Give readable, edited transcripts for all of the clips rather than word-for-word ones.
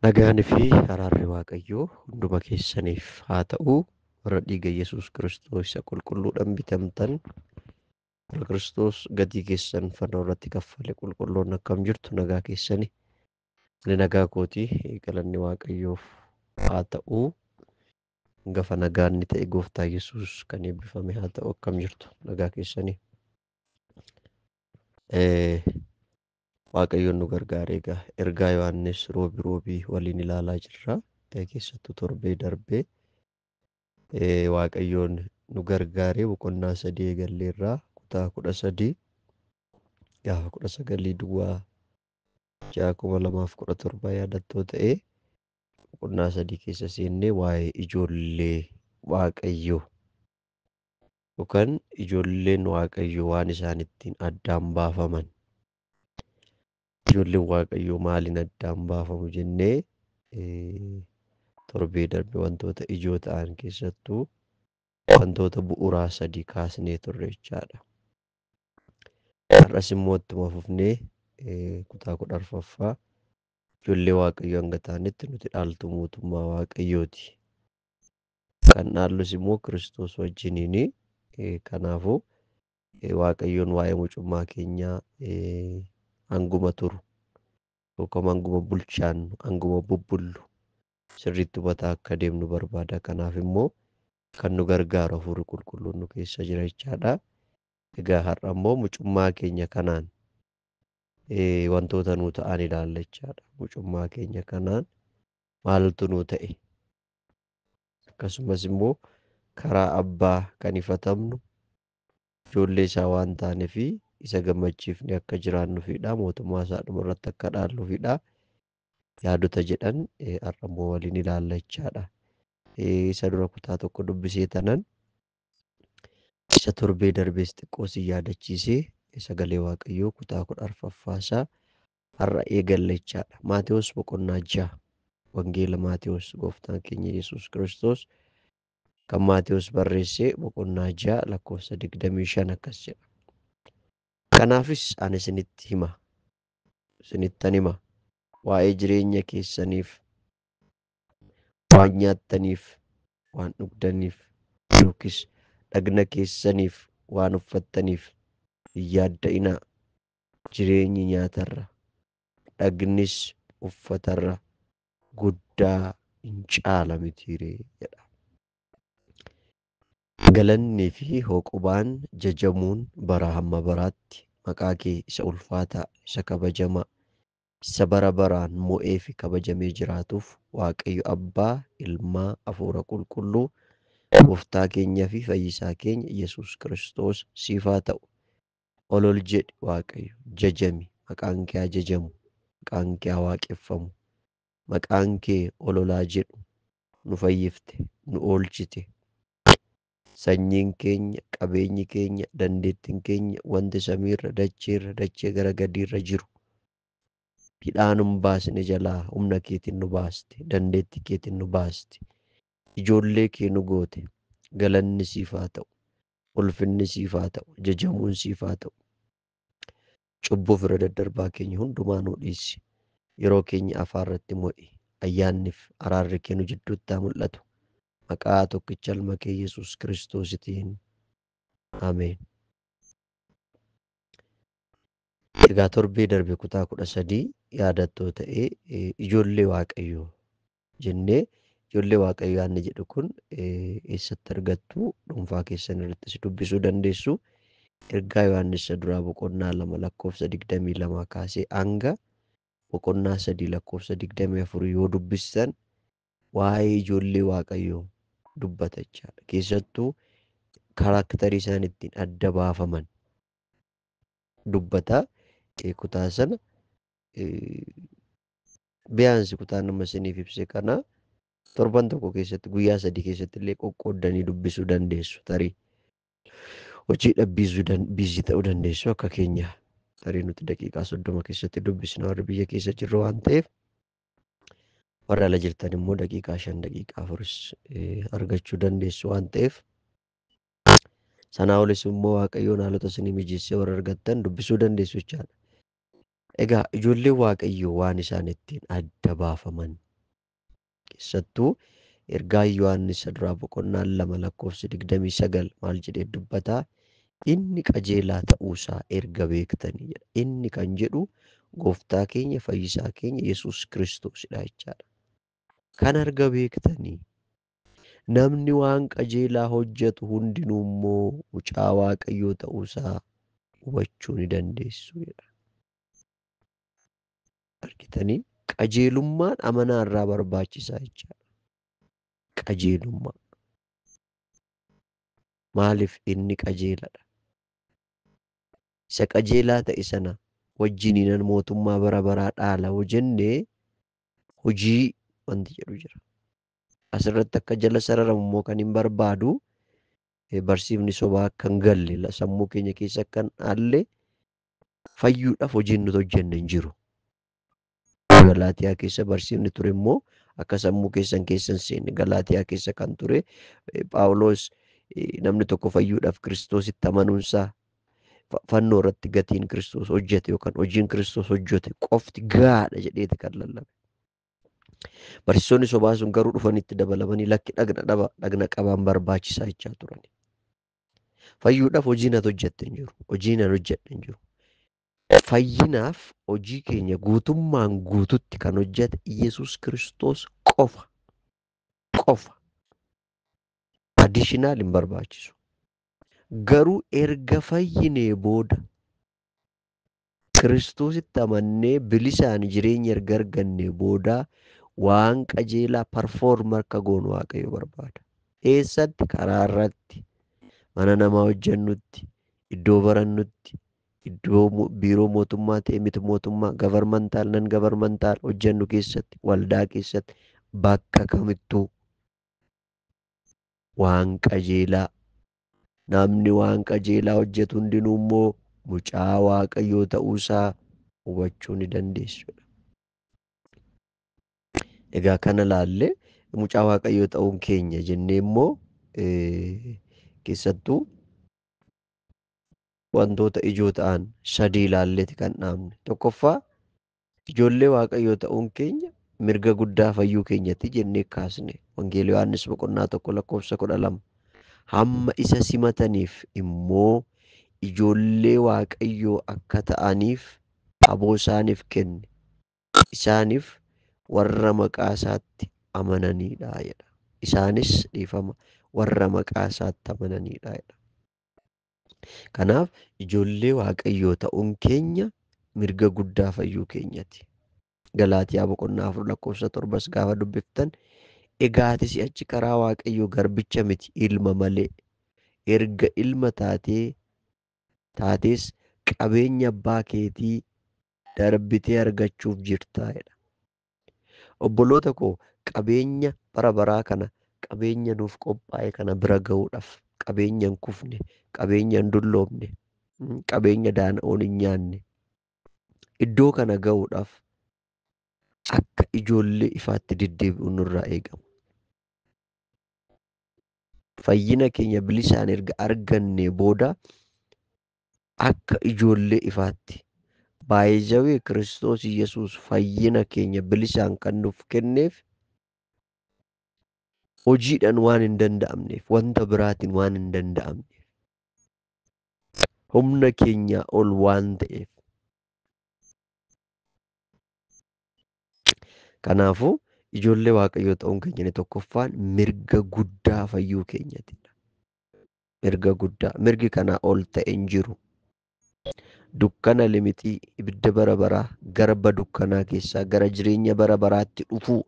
Nagaan fi araarri Waaqayyoo hunduma keessaniif haa ta'u. Warra dhiiga Yesuus Kiristoos isa qulqulluudhaan bitamtan, warra Kiristoos gatii keessan fannoo irratti kaffale qulqulloon akkam jirtu nagaa keessani. Ani nagaa kooti, galanni Waaqayyoof haa ta'u. Gafa nagaan ni ta'e gooftaa Yesuus kan eebbifame haa ta'u. Akkam jirtu nagaa keessani. Waaqayyoon nu gargaaree egaa ergaa Yohaannis roobi roobii waliin ilaalaa jirra. Keessattuu torbee darbee Waaqayyoon nu gargaaree boqonnaa 3 eegalleerraa kutaa 13 gaafa 19 duwwaa 6 2017 yaadattoo ta'ee boqonnaa 3 keessa seennee waa'ee ijoollee Waaqayyoo yookaan ijoolleen Waaqayyoo waan isaan ittiin addaan baafaman. Ijoolleen Waaqayyoo maaliin addaan baafamu jennee torbee darbe wantoota ijoo ta'an keessattuu wantoota bu'uuraa 3 kaasnee turre jechaadha. Har'as immoo ittuma fufnee kutaa 14ffaa ijoollee Waaqayyoo hanga ta'anitti nuti dhaaltuu mootummaa Waaqayyooti. Kan dhaallus immoo Kiristoos wajjiniini. Kanaafuu Waaqayyoon waa'ee mucummaa keenyaa hanguma turu yookaan hanguma bulchaannu hanguma bubbullu sirriitti hubataa akka deemnu barbaada. Kanaaf immoo kan nu gargaaru hafuurri qulqulluun nu keessa jira jechaadha. Egaa har'a immoo mucummaa keenya kanaan wantoota nuu ta'an ilaalla jechaadha. Mucummaa keenya kanaan maaltu nuu ta'e? Akkasumas immoo karaa abbaa kan ifatamnu ijoollee isaa waan taaneef isa gammachiifne akka jiraannuufidha. Mootummaa isaa dhuma irratti akka dhaalluufidha. Yaadota jedhan har'a immoo waliin ilaalla jechaadha. Isa dura kutaa tokko dubbisee tanan isa torbee darbees xiqqoo si yaadachiisee sagalee Waaqayyoo kutaa 14ffaa isaa har'a eegalla jechaadha. Maatewos boqonnaa 6 Wangeela Maatewos gooftaan keenya Yesuus Kiristoos kan Maatewos barreesse boqonnaa 6 lakkoofsa 25 akkas jedha. Kanaafis ani isinitti hima, isinittan hima, waa'ee jireenya keessaniif, waan nyaattaniif, waan dhugdaniif, yookiis dhagna keessaniif waan uffattaniif hin yaadda'inaa. Jireenyi nyaatarra, dhagnis uffatarra guddaa hin caala mitiiree jedha. Galannii fi hooqubaan jajamuun bara hamma baraatti maqaa kee isa ulfaataa, isa kabajamaa, isa bara baraan mo'ee fi kabajamee jiraatuuf Waaqayyo Abbaa, Ilmaa, Hafuura Qulqulluu, Gooftaa keenyaa fi Fayyisaa keenya Yesuus Kiristoos siif haa ta'u. Ol ol jedhi Waaqayyo, jajami, maqaan kee haa jajamu, maqaan kee haa waaqeffamu, maqaan kee ol olaa jedhu. Nu fayyifte, nu oolchite. Sanyiin keenya, qabeenyi keenya, dandeettiin keenya, wanti samiirra, dacheerra, dachee gara gadiirra jiru hidhaa nun baasne jalaa humna keetiin nu baaste, dandeettii keetiin nu baaste, ijoollee kee nu goote. Galanni siif haa ta'u, ulfinni siif haa ta'u, jajamuun siif haa ta'u. Cubbuu fira daddarbaa keenya hundumaa nu dhiisi. Yeroo keenya afaarratti mo'i. Ayyaanniif araarri kee nu jidduutti haa mul'atu. Maqaa tokkicha ilma kee Yesuus Kiristoositiin. Ameen. Egaa torbee darbe kutaa 13 yaadattoo ta'ee ijoollee Waaqayyoo jennee ijoollee Waaqayyoo yaadni jedhu kun eessatti argattu dhuunfaa keessan irrattis dubbisuu dandeessu. Ergaa Yohaannis duraa boqonnaa 2 lakkoofsa 22 kaasee hanga boqonnaa 3 lakkoofsa 24 yoo dubbistan waa'ee ijoollee Waaqayyoo dubbata jechaadha. Keessattuu kaaraakterii isaan ittiin adda baafaman dubbata. Kutaa sana biyaansi kutaa nama isiniif ibse kana torban tokko keessatti guyyaa 3 keessatti illee qoqqooddanii dubbisuu dandeessu. Tarii hojii biizii ta'uu dandeessu akka keenya. Tarii nuti daqiiqaa 30 keessatti dubbisna warri biyya keessa jirru waan ta'eef warra ala jirtan immoo daqiiqaa 5 daqiiqaa 4 argachuu dandeessu waan ta'eef sanaa olis immoo Waaqayyoon haalota isinii mijeessee warra argattan dubbisuu dandeessu jechaadha. Egaa ijoolleen Waaqayyoo waan isaan ittiin adda baafaman Keessattuu ergaa Yohaannis isa duraa boqonnaa 2 lakkoofsa 29 maal jedhee dubbataa? Inni qajeelaa ta'uusaa erga beektanii jedha. Inni kan jedhu gooftaa keenya fayyisaa keenya Yesuus Kiristoosidha jechaadha. Kan erga beektanii namni waan qajeelaa hojjetu hundinuu immoo mucaa Waaqayyoo ta'uusaa hubachuu ni dandeessu jedha. Argitanii qajeelummaan amanaa irraa barbaachisaa jechaadha. Qajeelummaa. Maaliif inni qajeeladha? Isa qajeelaa ta'e sana wajjiniinan mootummaa bara baraa dhaala hoo jennee hojii wanti jedhu jira. Asirratti akka jala sararamu immoo kan hin barbaadu barsiifni sobaa akka hin galle sammuu keenya keessa akka hin dhaalle fayyuudhaaf hojiin nuti hojjenne hin jiru. Galaatiyaa keessa barsiifni ture immoo akka sammuu keessan keessa hin seenne. Galaatiyaa keessa kan ture Phaawulos namni tokko fayyuudhaaf Kiristoositti amanuunsaa fannoo irratti gatiin Kiristoos hojjete yookaan hojiin Kiristoos hojjete qofti gahaadha jedheeti kan lallabe. Barsiisonni sobaa sun garuu dhufanitti dabalamanii lakki dhagna dhaba dhagna qabaan barbaachisaa jechaa turan. Fayyuudhaaf hojiin ati hojjette hin jiru. Hojiin ani hojjedhe hin jiru. Fayyinaaf hojii keenya guutummaan guututti kan hojjete Yesuus Kiristoos qofa. Qofa. Additional hin barbaachisu. Garuu erga fayyinee booda Kiristoositti amannee bilisaan jireenya erga argannee booda waan qajeelaa perform akka goonu Waaqayyo barbaada. Eessatti? Karaa irratti, mana namaa hojjennutti, iddoo barannutti, iddoo biiroo mootummaa ta'e miti mootummaa, governmental non governmental hojjennu keessatti, waldaa keessatti, bakka kamittuu waan qajeelaa. Namni waan qajeelaa hojjetu hundinuu immoo mucaa Waaqayyoo ta'uusaa hubachuu ni dandeessu. Egaa kana laallee mucaa Waaqayyoo ta'uun keenya jennee immoo keessattuu wantoota ijoo ta'an sadii ilaalleeti kan dhaabne. Tokkoffaa ijoollee Waaqayyoo ta'uun keenya mirga guddaa fayyuu keenyatti jennee kaasne. Wangeela Yohaannis boqonnaa 1 lakkoofsa 12. Hamma isa simataniif immoo ijoollee Waaqayyoo akka ta'aniif aboo isaaniif kenne. Isaaniif warra maqaa isaatti amananiidha jedha. Isaanis dhiifama warra maqaa isaatti amananiidha jedha. Kanaaf ijoollee Waaqayyoo ta'uun keenya mirga guddaa fayyuu keenyati. Galaatiyaa boqonnaa 4 lakkoofsa 7 gaafa dubbiftan egaa ati si'achi karaa Waaqayyoo garbicha miti ilma malee. Erga ilma taatees qabeenya abbaa keetii darbitee argachuuf jirtaa jedha. Obboloota koo qabeenya bara baraa kana qabeenya nuuf qophaa'e kana bira ga'uudhaaf qabeenya hin kufne, qabeenya hin dulloomne, qabeenya daana'oon hin nyaanne iddoo kana ga'uudhaaf akka ijoollee ifaatti deddeebi'uun nurraa eegama. Fayyina keenya bilisaan erga argannee booda akka ijoollee ifaatti baay'ee Kiristoos Yesuus fayyina keenya bilisaan kan nuuf kenneef hojiidhaan waan hin danda'amneef, wanta biraatiin waan hin danda'amneef, humna keenyaa ol waan ta'eef. Kanaafuu ijoollee Waaqayyoo ta'uun keenya inni tokkoffaan mirga guddaa fayyuu keenyatidha. Mirga guddaa, mirgi kanaa ol ta'e hin jiru. Dukkana limixii ibidda bara baraa garba dukkanaa keessaa gara jireenya bara baraatti dhufuu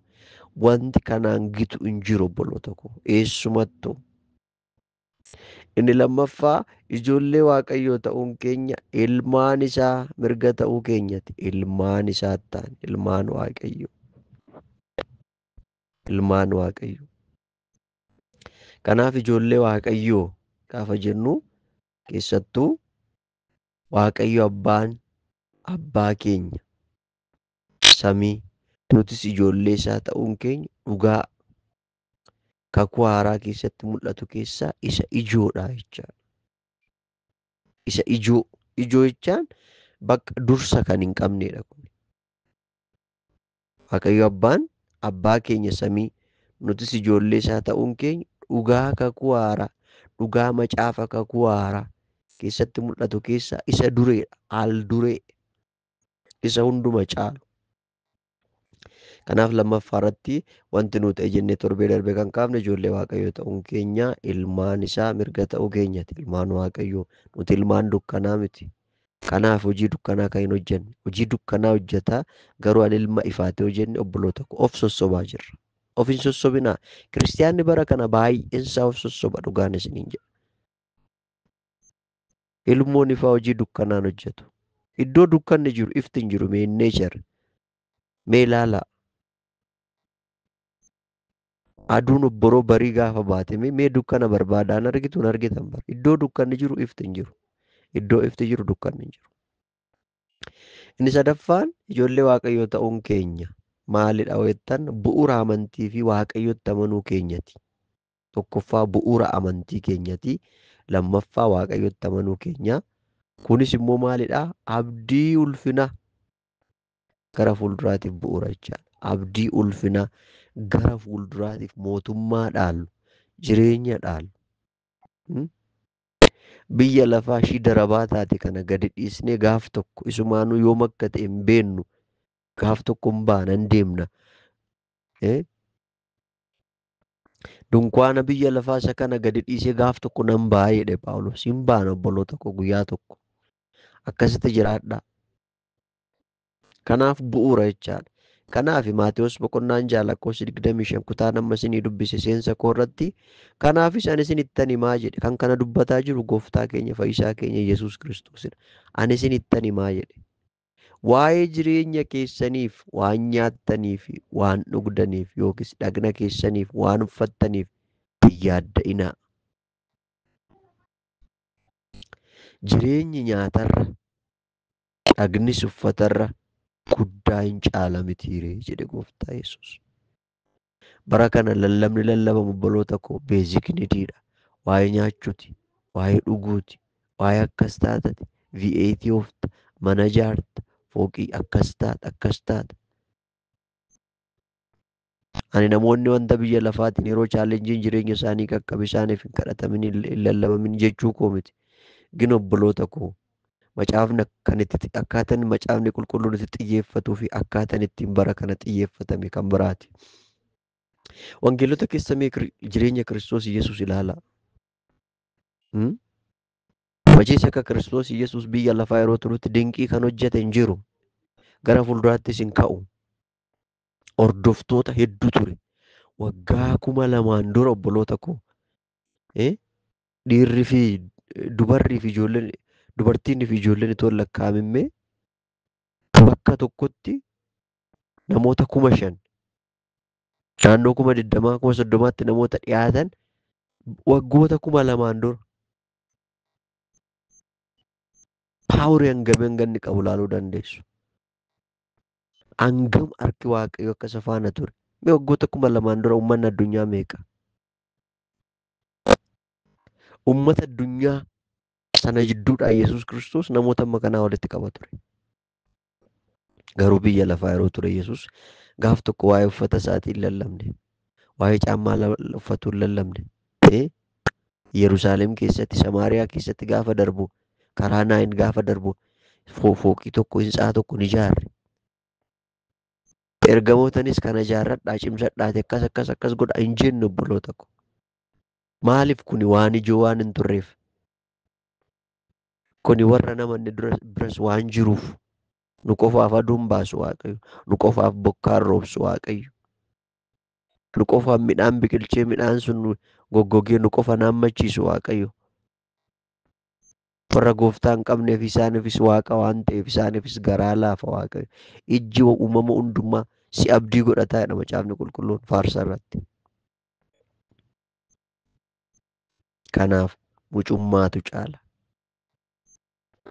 wanti kanaan gitu hin jiru obboloota koo eessumattuu. Inni lammaffaa ijoollee Waaqayyoo ta'uun keenya ilmaan isaa mirga ta'uu keenyati. Ilmaan isaa ta'an ilmaan Waaqayyoo. Ilmaan Waaqayyoo. Kanaaf ijoollee Waaqayyoo gaafa jennu keessattuu Waaqayyo abbaan abbaa keenya samii nutis ijoollee isaa ta'uun keenya dhugaa kakuu haaraa keessatti mul'atu keessaa isa ijoodha jechaadha. Isa ijoo ijoo jechaan bakka dursa kan hin qabnedha kun. Waaqayyo abbaan abbaa keenya samii Nutis ijoollee isaa ta'uun keenya dhugaa kakuu haaraa, dhugaa macaafa kakuu haaraa keessatti mul'atu keessaa isa dureedha. Al duree isa hunduma caalu. Kanaaf lammaffaa irratti wanti nu ta'e jennee torbee darbe kan kaafne ijoollee Waaqayyoo ta'uun keenya ilmaan isaa mirga ta'uu keenyati. Ilmaan Waaqayyoo nuti ilmaan dukkanaa miti. Kanaaf hojii dukkanaa kan hin hojjenne. Hojii dukkanaa hojjetaa garuu ani ilma ifaatee hojjenne obboloota koo of sossobaa jirra. Of hin sossobinaa. Kiristiyaanni bara kana baay'een isaa of sossoba dhugaan isiniin jedha. Ilmoon ifaa hojii dukkanaan hojjetu. Iddoo dukkanni jiru ifti hin jiru mee neechar. Mee ilaalaa. Aduun obboroo barii gaafa baate mee dukkana barbaadaan argitu hin argitan bara. Iddoo dukkanni jiru ifti hin jiru. Iddoo ifti jiru dukkanni hin jiru. Inni sadaffaan ijoollee Waaqayyoo ta'uun keenya maalidha jettan bu'uura amantii fi Waaqayyotti amanuu keenyati. Tokkoffaa bu'uura amantii keenyati. Lammaffaa Waaqayyotti amanuu keenya. Kunis immoo maalidha? Abdii ulfina gara fuulduraatiif bu'uura jechaadha. Abdii ulfina gara fuulduraatiif mootummaa dhaalu, jireenya dhaalu. Biyya lafaa ishii darabaa taate kana gadi dhiisnee gaaf tokko isumaanuu yoom akka ta'e hin beennu. Gaaf tokko hin baana hin deemna. Dunkaana biyya lafaa isa kana gadi dhiisee gaaf tokko nan ba'a jedhe Phaawulos. Hin baana obboloota koo guyyaa tokko. Akkasitti jiraadhaa. Kanaaf bu'uura jechaadha. Kanaaf Maatewos boqonnaa 6 lakkoofsa 25 kutaa amma isinii dubbise seensa koo irratti kanaafis ani isinittan himaa jedhe. Kan kana dubbataa jiru gooftaa keenya fayyisaa keenya Yesuus Kiristoosidha. Ani isinittan himaa jedhe. Waa'ee jireenya keessaniif waan nyaattaniif waan dhugdaniif yookiis dhagna keessaniif waan uffattaniif hin yaadda'inaa. Jireenyi nyaatarra dhagnis uffatarra guddaa hin caala mitiiree jedhe gooftaa Yesuus. Bara kana lallabni lallabamu obboloota koo beeziknidiidha. Waa'ee nyaachuuti, waa'ee dhuguuti, waa'ee akkas taatati, V8 oofta, mana ijaarta, fooqii akkas taata, akkas taata. Ani namoonni wanta biyya lafaatiin yeroo chaalenjiin jireenya isaanii qaqqabe isaaniif hin kadhatamin hin lallabamin jechuu koo miti. Gin obboloota koo macaafni kan itti akkaataan macaafni qulqulluun itti xiyyeeffatuu fi akkaataan ittiin bara kana xiyyeeffatame kan biraati. Wangeelota keessa mee jireenya Kiristoos Yesuus ilaalaa. Hojiis akka Kiristoos Yesuus biyya lafaa yeroo turutti dinqii kan hojjete hin jiru. Gara fuulduraattis hin ka'u. Hordoftoota hedduu ture. Waggaa 2000 dura obboloota koo dhiirri fi dubarrii fi ijoolleen dubartiin fi ijoolleen itoo hin lakkaa'amin bakka tokkotti namoota 5,000 naannoo 20,000 30,000 namoota dhiyaatan waggoota 2000 dura paaworii hangamii hanganni qabu ilaaluu dandeessu. Hangam harki Waaqayyoo akka isa faana ture. Mee waggoota 2000 dura uummanni addunyaa meeqa? Uummata addunyaa sana jidduudhaa Yesuus Kiristoos namoota amma kanaa walitti qaba ture. Garuu biyya lafaa yeroo ture Yesuus gaaf tokko waa'ee uffata isaatii hin lallabne. Waa'ee caammaa uffatuu hin lallabne. Yerusaalem keessatti, Samaariyaa keessatti gaafa darbu, karaa Naayin gaafa darbu, fooqii tokko, hintsaa tokko ni ijaarre. Ergamootanis kana ijaarradhaa, cimsadhaati, akkas akkas akkas godhaa hin jenne obboloota ko. Maaliif kuni waan ijoo waan hin turreef? Kuni warra namanni biras waan jiruuf. Nu qofaaf aduun baasu Waaqayyo. Nu qofaaf bokkaan roobsu Waaqayyo. Nu qofaaf midhaan biqilchee midhaan sun goggogee nu qofa naammachiisu Waaqayyo. Warra gooftaa hin qabneef isaaniifis waaqa waan ta'eef isaaniifis garaa laafa Waaqayyo. Ijji uumama hundumaa si abdii godhataa jedha macaafni qulqulluun faarsaa irratti. Kanaaf mucummaatu caala.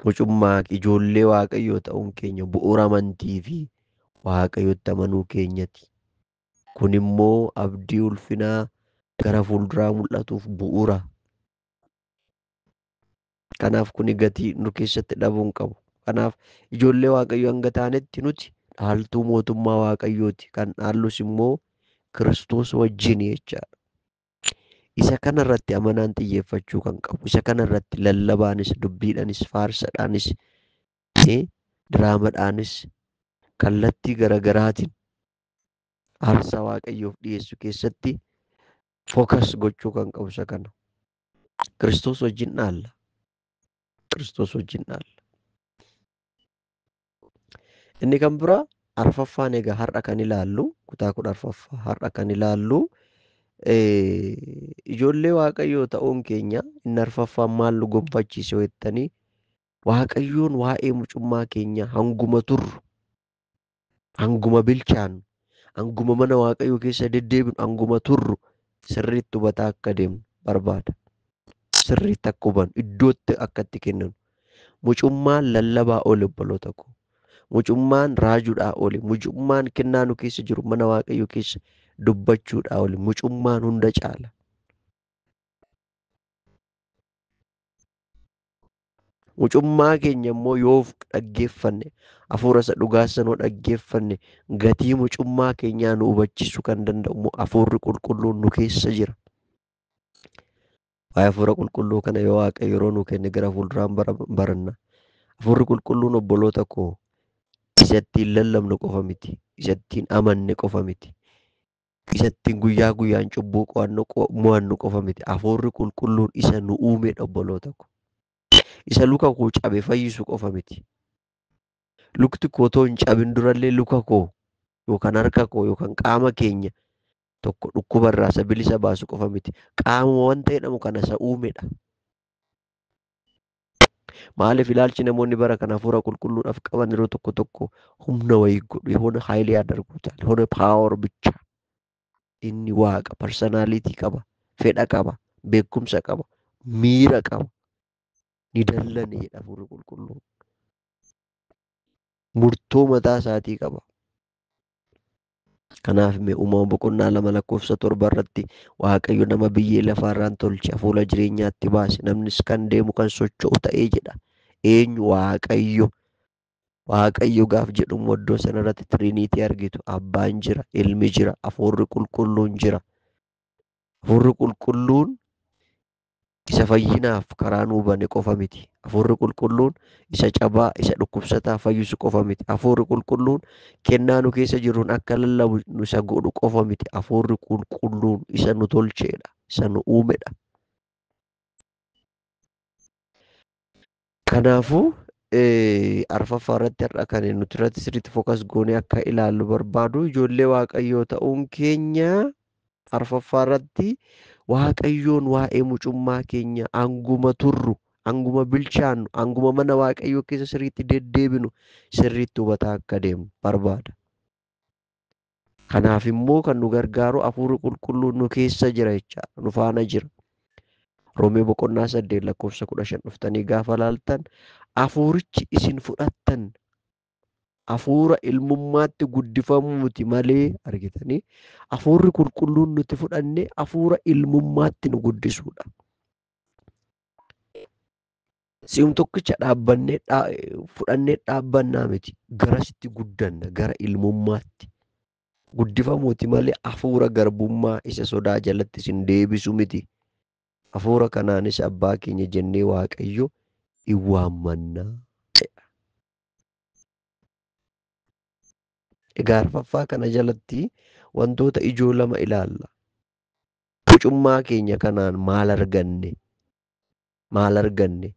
Mucummaa ijoollee Waaqayyoo ta'uun keenya bu'uura amantii fi Waaqayyotti amanuu keenyati. Kun immoo abdii ulfinaa gara fuulduraa mul'atuuf bu'uura. Kanaaf kuni gatii nu keessatti dhabuu hin qabu. Kanaaf ijoollee Waaqayyoo hanga taanetti nuti dhaaltuu mootummaa Waaqayyooti. Kan dhaallus immoo Kiristoos wajjin jechaadha. Isa kanarratti amanaan xiyyeeffachuu kan qabu. Isa kanarratti lallabaanis, dubbiidhaanis, faarsadhaanis, diraamadhaanis kallattii garagaraatiin aarsaa Waaqayyoof dhiyeessu keessatti fookas gochuu kan qabu isa kana. Kiristoos wajjin dhaalla. Kiristoos wajjin dhaalla. Inni kan biraa arfaffaan egaa har'a kan ilaallu kutaa 14ffaa har'a kan ilaallu ijoollee Waaqayyoo ta'uun keenya inni arfaffaan maal nu gonfachiise jettanii Waaqayyoon waa'ee mucummaa keenya hanguma turru, hanguma bilchaannu, hanguma mana Waaqayyoo keessa deddeebinu, hanguma turru sirriitti hubataa akka deemnu barbaada. Sirriitti akka hubannu, iddootti akka itti kenninu. Mucummaan lallabaa oole obboloota koo. Mucummaan raajuudhaa oole. Mucummaan kennaa nu keessa jiru mana Waaqayyoo keessa dubbachuudhaa oole. Mucummaan hunda caala. Mucummaa keenya immoo yoo dhaggeeffanne, hafuura isa dhugaa sana dhaggeeffanne, gatii mucummaa keenyaa nu hubachiisuu kan danda'u immoo hafuurri qulqulluun nu keessa jira. Waa'ee hafuura qulqulluu kana yoo Waaqayyo yeroo nu kenne gara fuulduraan baranna. Hafuurri qulqulluun obboloota koo isa ittiin lallabnu qofa miti, isa ittiin amanne qofa miti, isa ittiin guyyaa guyyaan cubbuu mo'annu qofa miti. Hafuurri qulqulluun isa nu uumedha obboloota koo. Isa luka koo cabe fayyisu qofa miti. Lukti koo otoo hin cabin durallee luka koo yookaan harka koo yookaan qaama keenya tokko dhukkubarraa isa bilisa baasu qofa miti. Qaamuma wanta jedhamu kana isa uumedha. Maaliif ilaalchi namoonni bara kana hafuura qulqulluudhaaf qaban yeroo tokko tokko humna wayii godhu, የሆነ ኃይል ያደርጉታል፣ የሆነ ፓወር ብቻ. Inni waaqa parsonaalitii qaba, fedha qaba, beekumsa qaba, miira qaba. Ni dallane jedha hafuurri qulqulluun. Murtoo mataa isaatii qaba. Kanaaf mee uumama boqonnaa 2 lakkoofsa 7 irratti Waaqayyo nama biyyee lafaarraan tolche hafuura jireenyaatti baase, namnis kan deemu kan socho'u ta'ee jedha. Eenyu? Waaqayyo. Waaqayyo gaaf jedhu immoo iddoo sanarratti tiriiniitii argitu. Abbaan jira, ilmi jira, hafuurri qulqulluun jira. Hafuurri qulqulluun isa fayyinaaf karaa nuu bane qofa miti. Hafuurri qulqulluun isa cabaa, isa dhukkubsataa fayyisu qofa miti. Hafuurri qulqulluun kennaa nu keessa jiruun akka lallabu isa godhu qofa miti. Hafuurri qulqulluun isa nu tolcheedha, isa nu uumedha. Kanaafuu arfaffaa irratti har'a kan nuti irratti sirriitti fookas goonee akka ilaallu barbaadu ijoollee Waaqayyoo ta'uun keenya arfaffaa irratti Waaqayyoon waa'ee mucummaa keenya hanguma turru, hanguma bilchaannu, hanguma mana Waaqayyoo keessa sirriitti deddeebinu sirriitti hubataa akka deemnu barbaada. Kanaaf immoo kan nu gargaaru hafuurri qulqulluun nu keessa jira jechaadha, nu faana jira. Roomee boqonnaa 8 lakkoofsa 15 dhuftanii gaafa laaltan hafuurichi isin fudhattan hafuura ilmummaatti guddifamuuti malee argitanii hafuurri qulqulluun nuti fudhanne hafuura ilmummaatti nu guddisuudha. Si'um tokkicha dhaabbannee fudhannee dhaabbannaa miti, garasitti guddanna, gara ilmummaatti guddifamuuti malee hafuura garbummaa isa sodaa jalatti isin deebisu miti. Hafuura kanaanis abbaa keenya jennee Waaqayyo in waammannaa. Egaa arfaffaa kana jalatti wantoota ijoo lama ilaalla. Mucummaa keenya kanaan maal arganne? Maal arganne?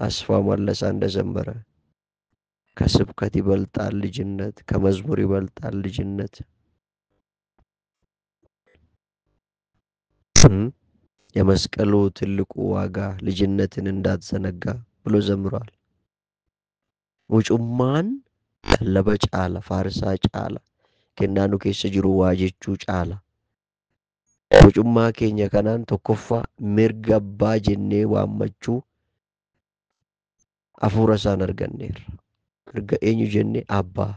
አስፋው መለሰ እንደዘመረ ከስብከት ይበልጣል ልጅነት፣ ከመዝሙር ይበልጣል ልጅነት። የመስቀሉ ትልቁ ዋጋ ልጅነትን እንዳትዘነጋ ብሎ ዘምሯል። Mucummaan lallaba caala, faarsaa caala, kennaa nu keessa jiru waa jechuu caala. Mucummaa keenya kanaan tokkoffaa mirga abbaa jennee waammachuu hafuura isaan arganneerra. Mirga eenyu jennee? Abbaa,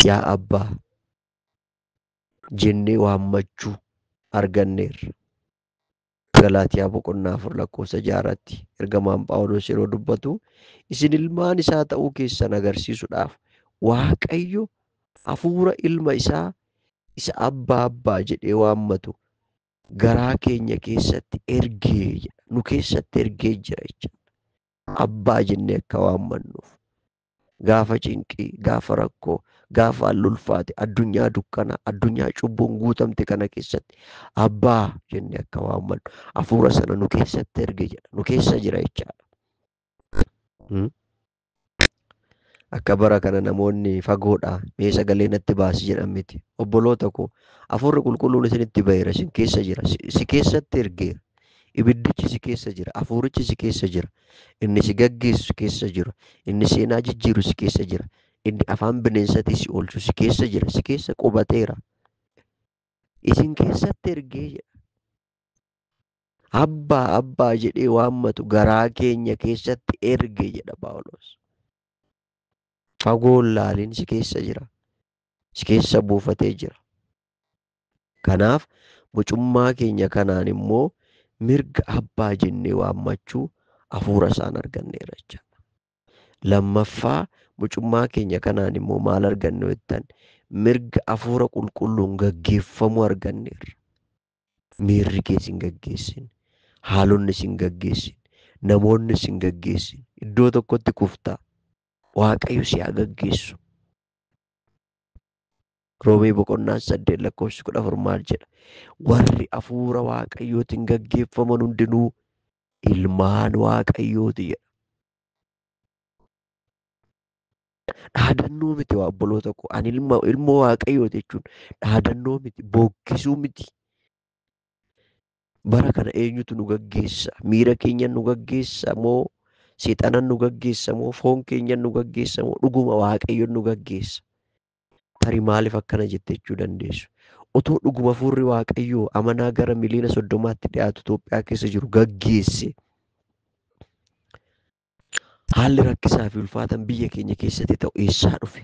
yaa abbaa jennee waammachuu arganneerra. Galaatiyaa boqonnaa 4 lakkoofsa 6 ergamaan Phaawulos yeroo dubbatu isin ilmaan isaa ta'uu keessan agarsiisuudhaaf Waaqayyo hafuura ilma isaa isa abbaa abbaa jedhee waammatu garaa keenya keessatti ergee jedha. Nu keessatti ergee jira jechuudha. Abbaa jennee akka waammannuuf. Gaafa cinqii, gaafa rakkoo, gaafa haalli ulfaate, addunyaa dukkanaa, addunyaa cubbuun guutamte kana keessatti abbaa jennee akka waammannu hafuura sana nu keessatti erge jedha. Nu keessa jira jechaadha. Akka bara kana namoonni fagoodhaa mee sagalee natti baasi jedhan miti. Obboloota koo hafuurri qulqulluun isinitti ba'eera, isin keessa jira, si keessatti ergeera. Ibiddichi si keessa jira, hafuurichi si keessa jira, inni si gaggeessu si keessa jira, inni seenaa jijjiiru si keessa jira, inni afaan bineensatii si oolchu si keessa jira, si keessa qubateera. Isin keessatti ergee jedha. Abbaa abbaa jedhee waammatu garaa keenya keessatti erge jedha Phaawulos. Fagoon laaliin si keessa jira. Si keessa buufatee jira. Kanaaf mucummaa keenya kanaan immoo mirga abbaa jennee waammachuu hafuura isaan arganneera jechuudha. Lammaffaa mucummaa keenya kanaan immoo maal arganne jettan mirga hafuura qulqulluun gaggeeffamuu arganneerra. Miirri kee sin gaggeessin, haalonni sin gaggeessin, namoonni sin gaggeessin, iddoo tokkotti kuftaa. Waaqayyo si haa gaggeessu. Roomee boqonnaa 8 lakkoofsi 14 maal jedha? Warri hafuura Waaqayyootiin gaggeeffaman hundinuu ilmaan Waaqayyooti jedha. Dhaadannoo miti waa obboloota koo. Ani ilmoo Waaqayyooti jechuun dhaadannoo miti, bookkisuu miti. Bara kana eenyutu nu gaggeessa? Miira keenya nu gaggeessa moo seexanan nu gaggeessa moo foon keenya nu gaggeessa moo dhuguma Waaqayyoon nu gaggeessa? Tarii maaliif akkana jette jechuu dandeessu? Otoo dhuguma hafuurri Waaqayyoo amanaa gara miliyoona 30tti dhiyaatu Itoophiyaa keessa jiru gaggeesse, haalli rakkisaa fi ulfaatan biyya keenya keessatti ta'u eessaa dhufe?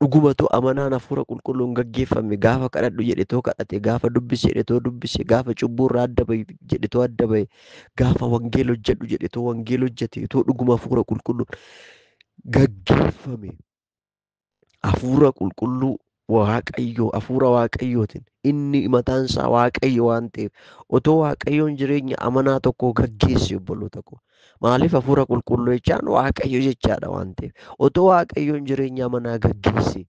Dhuguma too amanaan hafuura qulqulluun gaggeeffame gaafa kadhadhu jedhe too kadhate, gaafa dubbise jedhe too dubbise, gaafa cubbuurraa adda bahe jedhe too adda bahe, gaafa wangeela hojjedhu jedhe too wangeela hojjete, too dhuguma hafuura qulqulluun gaggeeffame. Hafuura qulqulluu Waaqayyoo, hafuura Waaqayyootiin inni mataan isaa Waaqayyo waan ta'eef otoo Waaqayyoon jireenya amanaa tokkoo gaggeesse obboloota koo. Maaliif hafuura qulqulluu jechaan Waaqayyo jechaadha waan ta'eef otoo Waaqayyoon jireenya amanaa gaggeesse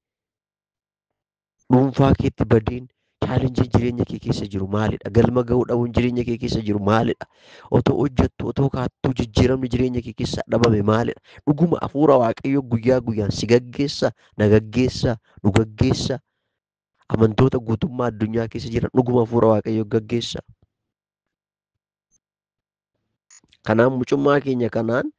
dhuunfaa keetti badiin chaalenjiin jireenya kee keessa jiru maalidha? Galma ga'uu dhabuun jireenya kee keessa jiru maalidha? Otoo hojjettu otoo kaattuu jijjiiramni jireenya kee keessa dhabame maalidha? Dhuguma hafuura Waaqayyoo guyyaa guyyaan si gaggeessa, na gaggeessa, nu gaggeessa. Amantoota guutummaa addunyaa keessa jiran dhuguma hafuura Waaqayyoo gaggeessa. Kanaaf mucummaa keenya kanaan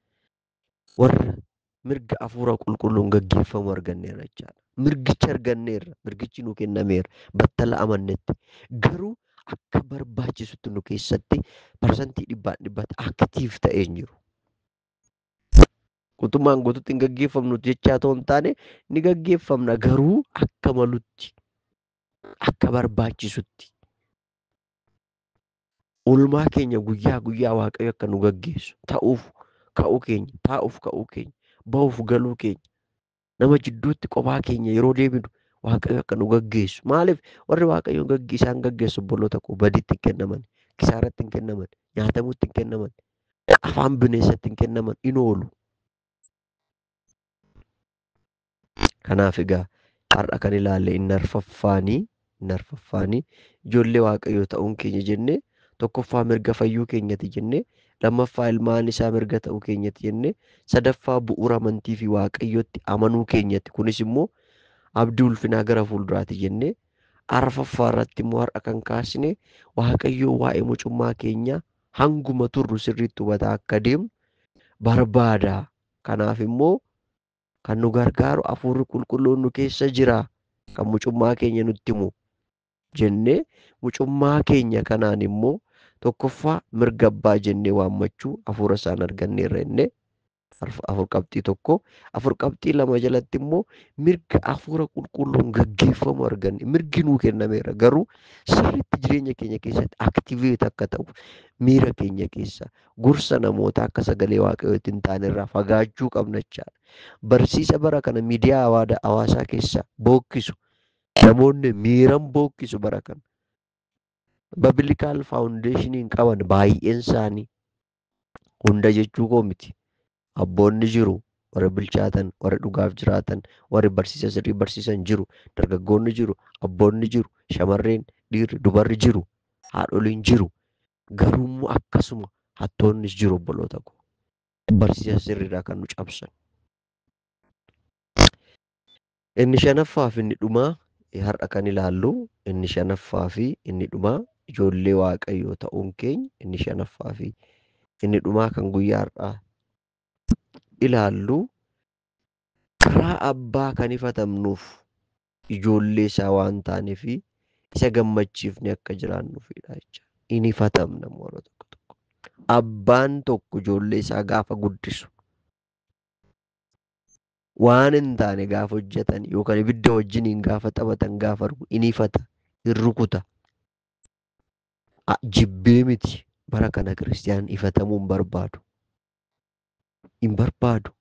warra mirga hafuura qulqulluun gaggeeffamu arganneerra jechaadha. Mirgicha arganneerra, mirgichi nu kennameera battala amannetti. Garuu akka barbaachisutti nu keessatti 100% aktiif ta'ee hin jiru. Guutummaan guututti hin gaggeeffamnu jechaa otoo hin taane ni gaggeeffamna garuu akka malutti, akka barbaachisutti. Oolmaa keenya guyyaa guyyaa Waaqayyo akka nu gaggeessu ta'uuf ka'uu keenya, taa'uuf ka'uu keenya, ba'uuf galuu keenya, nama jidduutti kophaa keenya yeroo deebinu Waaqayyo akka nu gaggeessu. Maaliif warri Waaqayyoon isaan gaggeessu obboloota koo badiitti hin kennaman, kisaaratti hin kennaman, nyaatamuutti hin kennaman, afaan bineensatti hin kennaman, in oolu. Kanaaf egaa har'a kan ilaalle inni arfaffaanii ijoollee Waaqayyoo ta'uun keenya jennee tokkoffaa mirga fayyuu keenyati jennee, lammaffaa ilmaan isaa mirga ta'uu keenyati jennee, sadaffaa bu'uura amantii fi Waaqayyootti amanuu keenyati. Kunis immoo abdii ulfinaa gara fuulduraati jennee, arfaffaa irratti immoo har'a kan kaasne Waaqayyoo waa'ee mucummaa keenyaa hanguma turru sirriitti hubataa akka deemu barbaada. Kanaaf immoo kan nu gargaaru hafuurri qulqulluun nu keessa jira kan mucummaa keenya nutti himu jennee mucummaa keenya kanaan immoo tokkoffaa mirga abbaa jennee waammachuu hafuura isaan arganneerra jennee 4 qabxii 1, 4 qabxii 2 jalatti immoo mirga hafuura qulqulluun gaggeeffamu arganne mirgi nuu kennameera garuu sirriitti jireenya keenya keessatti aktiveet akka ta'u miira keenya keessa gorsa namoota akka sagalee Waaqayyootti hin taane irraa fagaachuu qabna jechaadha. Barsiisa bara kana miidiyaa hawaasaa keessa bookkisu. Namoonni miiran bookkisu bara kana. Biblical foundation hin qaban baay'een isaanii. Hunda jechuu koo miti. Abboonni jiru, warri bilchaatan, warri dhugaaf jiraatan, warri barsiisa sirrii barsiisan jiru, dargaggoonni jiru, abboonni jiru, shamarreen, dhiirri, dubarri jiru, haadholiin jiru. Garuummoo akkasuma hattoonnis jiru obboloota koo. Barsiisa sirriidhaa kan nu cabsan. Inni shanaffaa fi inni dhumaa har'a kan ilaallu inni shanaffaa fi inni dhumaa ijoollee Waaqayyoo ta'uun keenya inni shanaffaa fi inni dhumaa kan guyyaa har'aa ilaallu karaa abbaa kan ifatamnuuf ijoollee isaa waan taaneef isa gammachiifne akka jiraannuufidha jecha. Inni ifatamna yeroo tokko tokko. Abbaan tokko ijoollee isaa gaafa guddisu waan hin taane gaafa hojjetan yookaan ibidda wajjiniin gaafa taphatan gaafa argu inni ifata, hin rukuta. Jibbee miti bara kana kiristiyaan ifatamuu hin barbaadu. Hin barbaadu.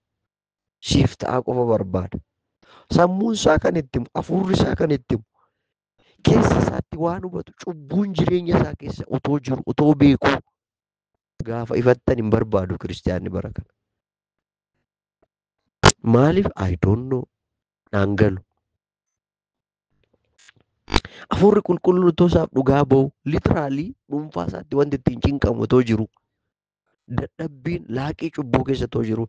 Siif ta'aa qofa barbaada. Sammuun isaa kan itti himu, hafuurri isaa kan itti himu, keessa isaatti waan hubatu, cubbuun jireenya isaa keessa otoo jiru, otoo beeku gaafa ifattan hin barbaadu kiristiyaanni bara kana. Maaliif? I don't know. Naan galu. Hafuurri qulqulluun otoo isaaf dhugaa ba'u litiraalii dhuunfaa isaatti wanti ittiin cinqamu otoo jiru dadhabbiin laaqii cubbuu keessa otoo jiru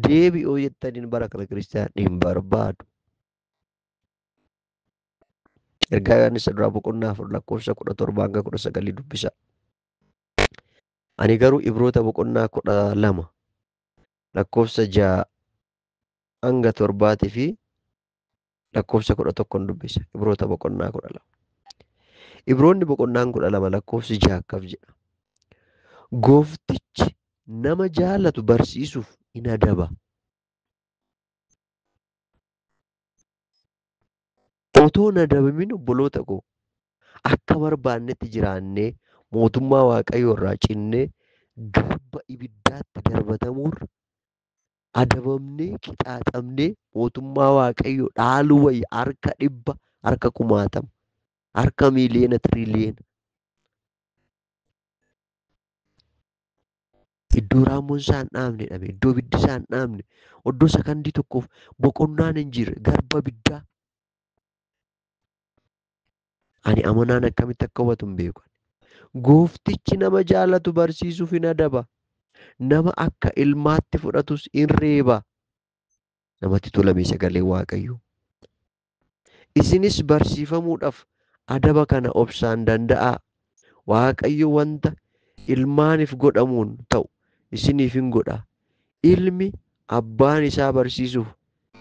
deebi'oo jettaniin bara kana kiristiyaan hin barbaadu. Ergaa Yohaannis duraa boqonnaa 4 lakkoofsa 17 hanga 19 dubbisa. Ani garuu Ibroota boqonnaa 12 lakkoofsa 6 hanga 7 fi lakkoofsa 11 dubbisa. Ibroota boqonnaa 12. Ibroonni boqonnaan 12 lakkoofsi 6 akkas jedha. Gooftichi nama jaalatu barsiisuuf in adaba. Otoo hin adabamin obboloota koo akka barbaannetti jiraannee mootummaa Waaqayyoo irraa cinnee garba ibiddaatti darbatamuurra adabamnee qixaaxamnee mootummaa Waaqayyoo dhaaluu wayya harka 100, harka 10,000, harka miiliyoona, tiriliyoona. Iddoo raammoon isaa hin dhaamne dhabe, iddoo ibiddi isaa hin dhaamne, iddoo sakandii tokkoof boqonnaan hin jirre garba ibiddaa. Ani amanaan akkamitti akka hubatu hin beeku. Gooftichi nama jaalatu barsiisuuf hin adaba. Nama akka ilmaatti fudhatus in reeba. Namatti tolame sagalee Waaqayyoo. Isinis barsiifamuudhaaf adaba kana obsaan danda'aa. Waaqayyo wanta ilmaaniif godhamuun ta'u isiniif hin godha. Ilmi abbaan isaa barsiisuuf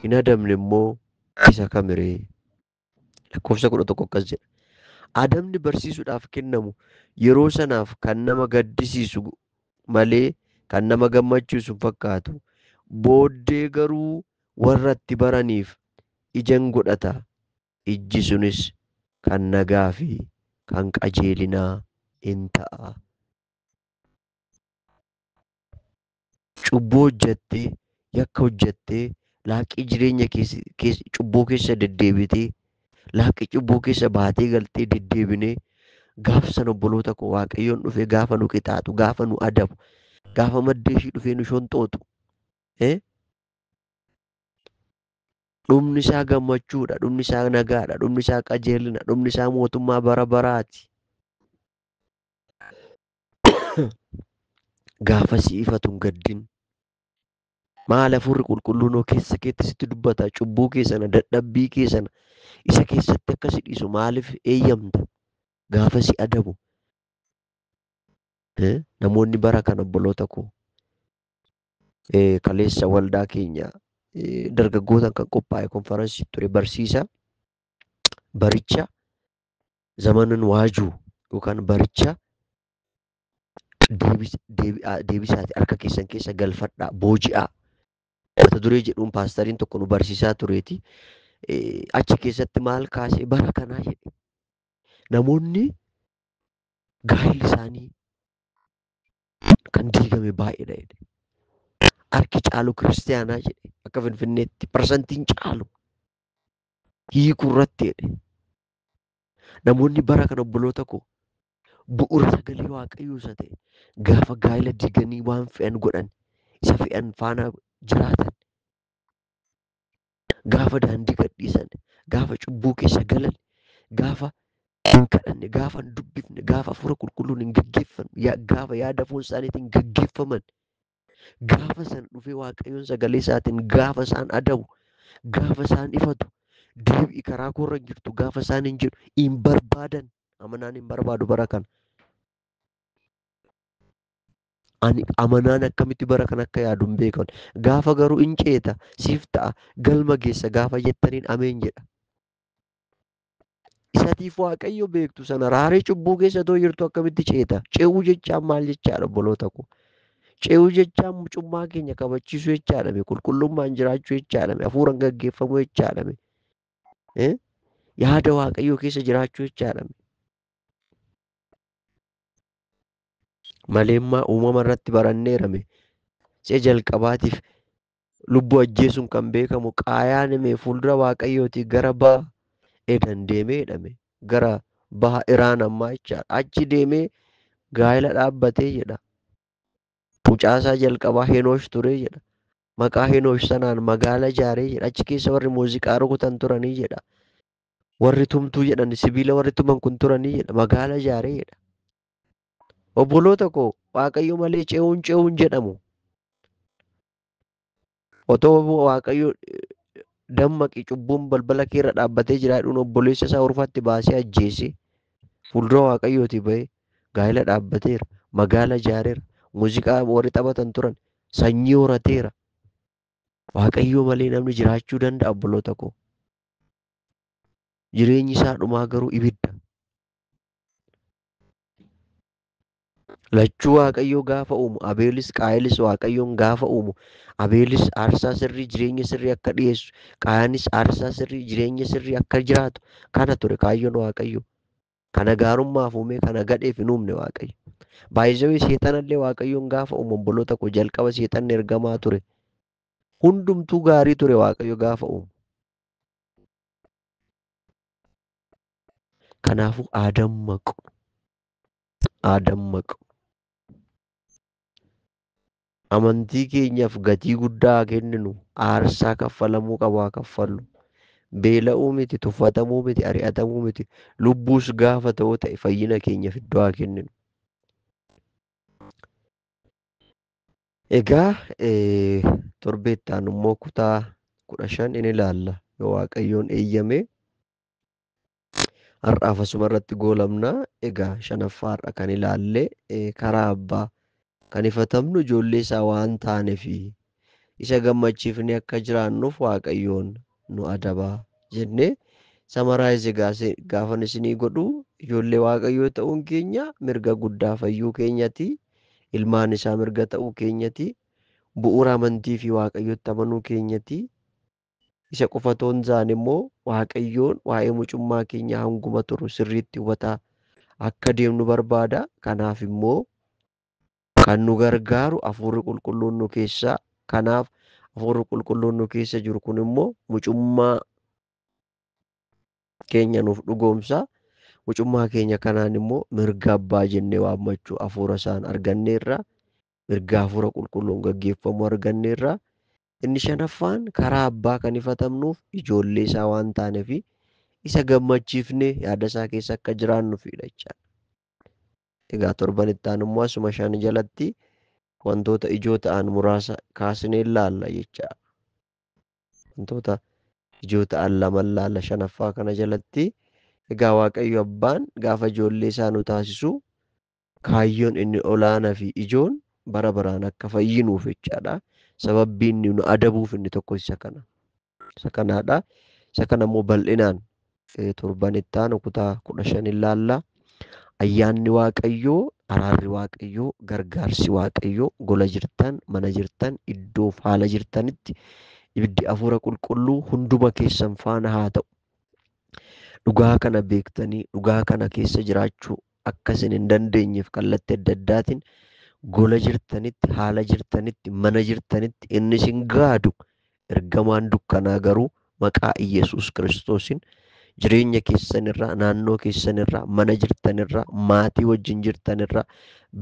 hin adabne immoo isa kamiree? Lakkoofsa 11 akkas jedha. Adabni barsiisuudhaaf kennamu yeroo sanaaf kan nama gaddisiisu malee kan nama gammachiisu hin fakkaatu. Booddee garuu warra itti baraniif ija godhata. Ijji sunis kan nagaa fi kan qajeelinaa in ta'a. Cubbuu hojjettee, yakka hojjettee, laaqii jireenya cubbuu keessa deddeebitee, laaqii cubbuu keessa baatee galtee deddeebinee gaafa sana obboloota koo Waaqayyoon dhufee gaafa nu qixaaxu, gaafa nu adabu, gaafa maddee ishii dhufee nu shonxootu. Dhumni isaa gammachuudha, dhumni isaa nagaadha, dhumni isaa qajeelina, dhumni isaa mootummaa bara baraati. Gaafa si ifatu hin gaddin. Maal hafuurri qulqulluun keessa keetti sitti dubbata, cubbuu kee sana, dadhabbii kee sana isa keessatti akka si dhiisu maaliif eeyyamta? Gaafa si adabu. Namoonni bara kana obboloota koo kaleessa waldaa keenya dargaggootaan kan qophaa'e konferansii ture barsiisa baricha zamanan waajuu yookaan baricha deebisaati harka keessan keessa galfadhaa booji'aa. Mata duree jedhuun paastariin tokko nu barsiisaa tureeti. Achi keessatti maal kaasee bara kanaa jedhe. Namoonni gaa'elli isaanii kan diigame baay'eedha jedhe. Harki caalu kiristiyaanaa jedhe. Akka Finfinneetti parsantiin caalu hiikuu irratti jedhe. Namoonni bara kana obboloota koo bu'uura sagalee Waaqayyoo isa ta'e gaafa gaa'ela diiganii waan fe'an godhan isa fe'an faana jiraatan gaafa daandii gadhiisan gaafa cubbuu keessa galan gaafa hin kadhanne gaafa hin dubbifne gaafa hafuura qulqulluun hin gaggeeffamne gaafa yaada foon isaaniitiin gaggeeffaman gaafa san dhufee Waaqayyoon sagalee isaatiin gaafa isaan adabu gaafa isaan ifatu deebi'i karaa koorra hin jirtu gaafa isaan hin jedhu hin barbaadan. Amanaan hin barbaadu bara kana. Ani amanaan akkamitti bara kana akka yaadu hin beekan. Gaafa garuu hin ceeta siif ta'a galma geessa gaafa jettaniin ameen jedha. Isatiif Waaqayyo beektu sana raaree cubbuu keessa too jirtu akkamitti ceeta? Ce'uu jechaan maal jechaadha obboloota koo? Ce'uu jechaan mucummaa keenya kabachiisuu jechaadha, qulqullummaan jiraachuu jechaadha, hafuuraan gaggeeffamuu jechaadha, yaada Waaqayyoo keessa jiraachuu jechaadha. Maleemmaa uumama irratti baranneerame si'a jalqabaatiif lubbuu ajjeesuun kan beekamu Qaayaan hime fuuldura Waaqayyootii gara baha Edan deemee jedhame gara baha Iraan ammaa jechaadha. Achi deemee gaa'ela dhaabbatee jedha. Mucaasaa jalqabaa Henoosh ture jedha. Maqaa Henoosh sanaan magaala ijaaree jedha. Achi keessa warri muuziqaa rukutan turanii jedha. Warri tumtuu jedhan sibiila warri tuman kun turanii jedha. Magaala ijaaree jedha. Obboloota koo Waaqayyo malee ce'uun ce'uun jedhamu. Otoo Waaqayyo dammaqi cubbuun balbala keerra dhaabbatee jira jedhuun obboleessa isaa urfatti baasee ajjeese fuuldura Waaqayyooti ba'ee gaa'ela dhaabbateera, magaala ijaareera, muuziqaa warri taphatan turan, sanyii horateera. Waaqayyo malee namni jiraachuu danda'a obboloota koo. Jireenyi isaa dhumaa garuu ibidda. Lachuu Waaqayyoo gaafa uumu Abeelis Qaayelis Waaqayyoon gaafa uumu Abeelis aarsaa sirrii jireenya sirrii akka dhiyeessu Qaayaanis aarsaa sirrii jireenya sirrii akka jiraatu kana ture kaayyoon Waaqayyoo. Kana gaarummaaf uume kana gadheef hin uumne Waaqayyo. Baay'isawii seexanallee Waaqayyoon gaafa uumu obboloota koo jalqaba seexanni ergamaa ture. Hundumtuu gaarii ture Waaqayyo gaafa uumu. Kanaafuu adammaqu. Adammaqu. Amantii keenyaaf gatii guddaa kenninu aarsaa kaffalamuu qabu haa kaffallu. Beela'uu miti, tuffatamuu miti, ari'atamuu miti, lubbuus gaafa ta'uu ta'e fayyina keenyaaf iddoo haa kenninu. Egaa torbee itti aanu immoo kutaa 15 in ilaalla yoo Waaqayyoon eeyyame. Har'aaf asuma irratti goolabna. Egaa shanaffaa har'a kan ilaalle karaa abbaa kan ifatamnu ijoollee isaa waan taaneef isa gammachiifnee akka jiraannuuf Waaqayyoon nu adabaa jennee samaraayiz gaafan isinii godhu ijoollee Waaqayyoo ta'uun keenya mirga guddaa fayyuu keenyati. Ilmaan isaa mirga ta'uu keenyati. Bu'uura amantii fi Waaqayyotti amanuu keenyati. Isa qofa otoo hin taane immoo Waaqayyoon waa'ee mucummaa keenya hanguma turu sirriitti hubataa akka deemnu barbaada. Kanaaf immoo kan nu gargaaru hafuurri qulqulluun nu keessa. Kanaaf hafuurri qulqulluun nu keessa jiru kun immoo mucummaa keenya nuuf dhugoomsa. Mucummaa keenya kanaan immoo mirga abbaa jennee waammachuu hafuura isaan arganneerra. Mirga hafuura qulqulluun gaggeeffamu arganneerra. Inni shanaffaan karaa abbaa kan ifatamnuuf ijoollee isaa waan taaneef isa gammachiifnee yaada isaa keessa akka jiraannuufidha jechaadha. Egaa torban itti aanu immoo asuma shan jalatti wantoota ijoo ta'an muraasa kaasnee ilaalla jechaadha. Wantoota ijoo ta'an lama ilaalla shanaffaa kana jalatti. Egaa Waaqayyo abbaan gaafa ijoollee isaa nu taasisu kaayyoon inni olaanaa fi ijoon bara baraan akka fayyinuuf jechaadha. Sababbiin inni nu adabuuf inni tokko isa kana. Isa kanaadha. Isa kana immoo bal'inaan torban itti aanu kutaa 15 ilaalla. Ayyaanni Waaqayyoo, araarri Waaqayyoo, gargaarsi Waaqayyoo gola jirtan, mana jirtan, iddoo haala jirtanitti ibiddi hafuura qulqulluu hunduma keessan faana haa ta'u. Dhugaa kana beektanii dhugaa kana keessa jiraachuu akka isin hin dandeenyeef kallattii adda addaatiin gola jirtanitti, haala jirtanitti, mana jirtanitti inni isin gaadu, Ergamaan dukkanaa garuu maqaa Iyyasuus Kiristoosiin jireenya keessanirraa, naannoo keessanirraa, mana jirtanirraa, maatii wajjin jirtanirraa,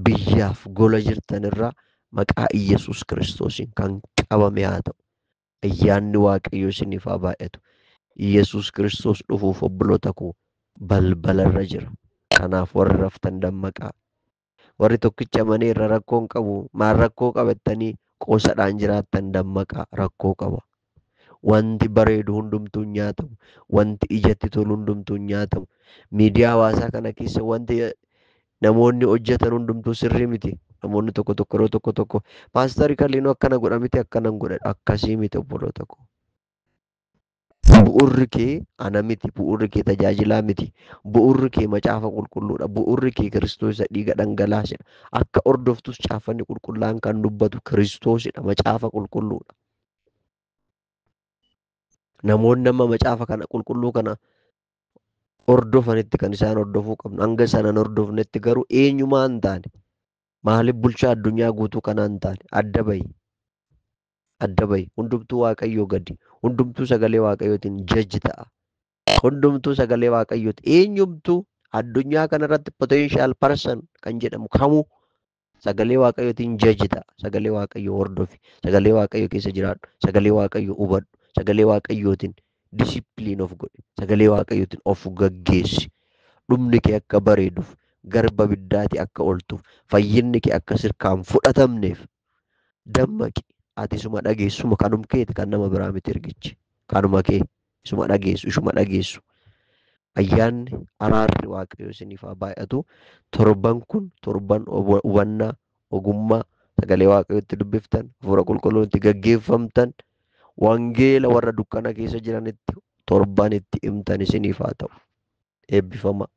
biyyaaf gola jirtanirraa maqaa Iyyasuus Kiristoosiin kan qabame haa ta'u. Ayyaanni Waaqayyoo isiniif haa baay'atu. Iyyasuus Kiristoos dhufuuf obboloota koo balbalarra jira. Kanaaf warri raftan dammaqaa. Warri tokkicha manee irra rakkoo hin qabu, maal rakkoo qabattanii qoosadhaan jiraattan dammaqaa, rakkoo qaba. Wanti bareedu hundumtuu hin nyaatamu. Wanti ijatti tolu hundumtuu hin nyaatamu. Miidiyaa hawaasaa kana keessa wanti namoonni hojjetan hundumtuu sirrii miti. Namoonni tokko tokko yeroo tokko tokko paastarii Kalliinuu akkana godha miti, akkana hin godha. Akkasii miti obboloota koo. Bu'urri kee ana miti, bu'urri kee tajaajilaa miti, bu'urri kee macaafa qulqulluudha, bu'urri kee Kiristoos isa dhiiga dhangalaasedha. Akka hordoftus caafanni qulqullaa'aan kan dubbatu Kiristoosidha, macaafa qulqulluudha. Namoonni amma macaafa kana qulqulluu kana hordofanitti kan isaan hordofuu qabnu. Hanga isaan hin hordofnetti garuu eenyumaa hin taane, maaliif bulchaa addunyaa guutuu kanaa hin taane, adda bahi. Adda bahi. Hundumtuu Waaqayyoo gadi. Hundumtuu sagalee Waaqayyootiin jaji ta'a. Hundumtuu sagalee Waaqayyooti. Eenyumtuu addunyaa kanarratti potential person kan jedhamu kamuu sagalee Waaqayyootiin jaji ta'a. Sagalee Waaqayyoo hordofi. Sagalee Waaqayyoo keessa jiraadhu. Sagalee Waaqayyoo hubadhu. Sagalee Waaqayyootiin discipline of godhi. Sagalee Waaqayyootiin of gaggeessi. Dhumni kee akka bareeduuf, garba biddaati akka ooltuuf, fayyinni kee akka sirkaan fudhatamneef dammaqi. Ati isuma dhageessuma kanum keeti, kan nama biraa miti ergichi. Kanuma kee isuma dhageessu, ishuma dhageessu. Ayyaanni araarri Waaqayyoo isiniif haa baay'atu. Torban kun torban hubannaa, ogummaa, sagalee Waaqayyootti dubbiftan, hafuura qulqulluutti gaggeeffamtan, wangeela warra dukkana keessa jiranitti torban itti himtan isiniif haa ta'u. Eebbifama.